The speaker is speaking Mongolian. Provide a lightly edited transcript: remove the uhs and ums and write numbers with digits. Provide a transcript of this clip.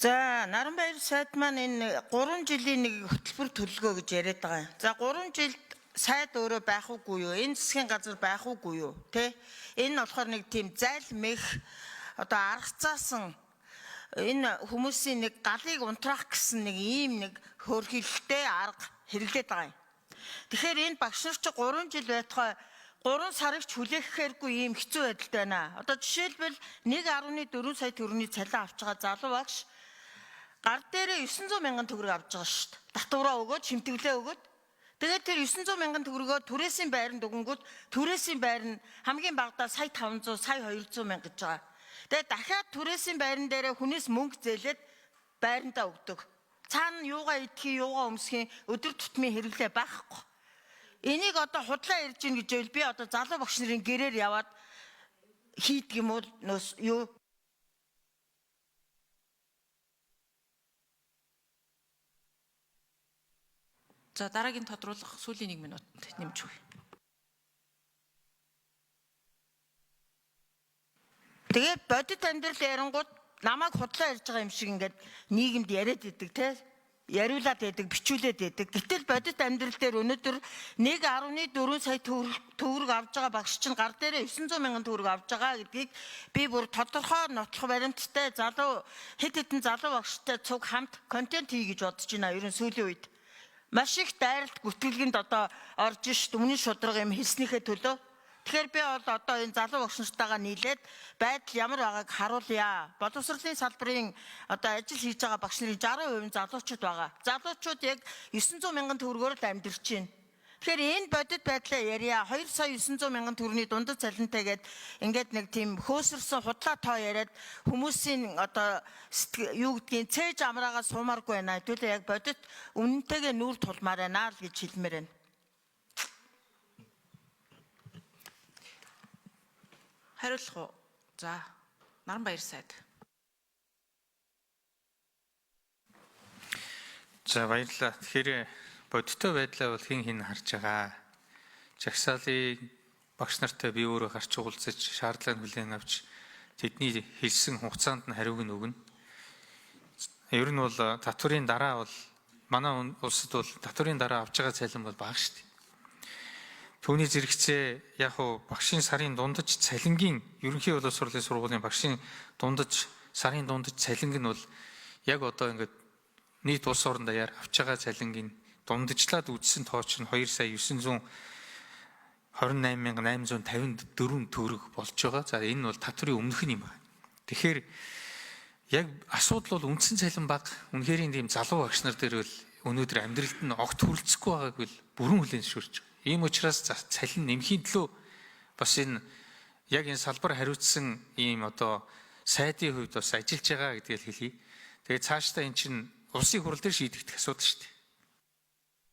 За, Наранбаяр сайд маань энэ 3 жилийн нэг хөтөлбөр төлөвлөгөө гэж яриад байгаа юм. За, 3 жилд сайд өөрөө байх уугүй юу? Энэ засгийн газар байх уугүй юу? Тэ? Энэ болохоор нэг тийм зайл мэх одоо аргацаасан энэ хүмүүсийн нэг галыг унтраах гэсэн нэг ийм нэг хөөрхилтэй арга хэрэглээд байгаа юм. Тэгэхээр энэ багш нар чи 3 жил байтугай 3 сарыг ч хүлээхээргүй ийм хэцүү байдалд байна. Одоо жишээлбэл 1.4 сая төгрөгийн цалин авч байгаа залуу багш гар дээрээ 900 мянган төгрөг авч байгаа шүү дээ. Татвараа өгөөд, шимтгэлээ өгөөд. Тэгээд тэр 900 мянган төгрөгөө түрээсийн байранд өгөнгүүт түрээсийн байр нь хамгийн багадаа сая 500, сая 200 мянга гэж байгаа. Тэгээд дахиад түрээсийн байран дээрээ хүнээс мөнгө зээлээд байрандаа өгдөг. Цаана нь юугаа идэхий, юугаа өмсөхийн өдөр тутмын хэрэглээ байхгүй. Энийг одоо худлаа ярьж гин гэж байвал би одоо залуу багш нарын гэрээр яваад хийдэг юм уу нөөс юу. За, дараагийн тодруулах сүүлийн 1 минут нэмж өгье. Тэгээд бодит амьдрал ярингууд намайг худлаа ярьж байгаа юм шиг ингээд нийгэмд яриад идэг те, яриулаад байдаг, бичүүлээд байдаг. Гэтэл бодит амьдрал дээр өнөөдөр 1.4 сая төгрөг авж байгаа багш чинь гар дээрээ 900 мянган төгрөг авж байгаа гэдгийг би бүр тодорхой нотлох баримттай залуу хэд хэдэн залуу багштай цуг хамт контент хий гэж бодож байна. Ер нь сүүлийн үед маш их дайралт гүтгэлгэнд одоо орж шít өмнө шудраг юм хэлснийхээ төлөө. Тэгэхээр би бол одоо энэ залуу багш нартайгаа нийлээд байдал ямар байгааг харуулъя. Боловсролын салбарын одоо ажил хийж байгаа багш нарын 60% нь залуучууд байгаа. Залуучууд яг 900 мянган төгрөгөөр л амьдарч байна. Тэгэхээр энэ бодит байдлаа ярья. 2 сая 900 мянган төгрөгийн дундад цалинтай гээд ингээд нэг тийм хөөсөрсөн худлаа тоо яриад хүмүүсийн одоо юу гэдгийг цээж амраагаа суумааргүй байна. Хэдүүлээ яг бодит үнэнтэйгээ нүүр тулмаар байна л гэж хэлмээр байна. Хариулах уу? За, Наранбаяр сайд. За, баярлалаа. Тэгэхээр бодиттой байдлаа бол хэн хэн харж байгаа. Жагсаалын багш нартай би өөрөө гарч уулзаж шаардлага хүлээн авч тэдний хэлсэн хугацаанд нь хариуг нь өгнө. Ер нь бол татварын дараа бол манай улсад бол татварын дараа авч байгаа цалин бол бага шүү дээ. Түүний зэрэгцээ яг уу багшийн сарын дундаж цалингийн ерөнхий боловсролын сургуулийн багшийн дундаж сарын дундаж цалинг нь бол яг одоо ингээд нийт улс орон даяар авч байгаа цалингийн дундажлаад үзсэн тооч нь 2 сая 928 854 төгрөг болж байгаа. За, энэ нь бол татварын өмнөх нь юм байна. Тэгэхээр яг асуудал бол үндсэн цалин бага. Үнэхээр тийм залуу багш нар дээр бол өнөөдөр амьдралд нь огт хүрэлцэхгүй байгааг бол бүрэн хүлээн зөвшөөрч байгаа. Ийм учраас цалин нэмхийн төлөө бас энэ яг энэ салбар хариуцсан ийм одоо сайдын хувьд бас ажиллаж байгаа гэдгийг хэлье. Тэгээ цаашдаа эн чинь улсын хурал дээр шийдэгдэх асуудал шүү дээ.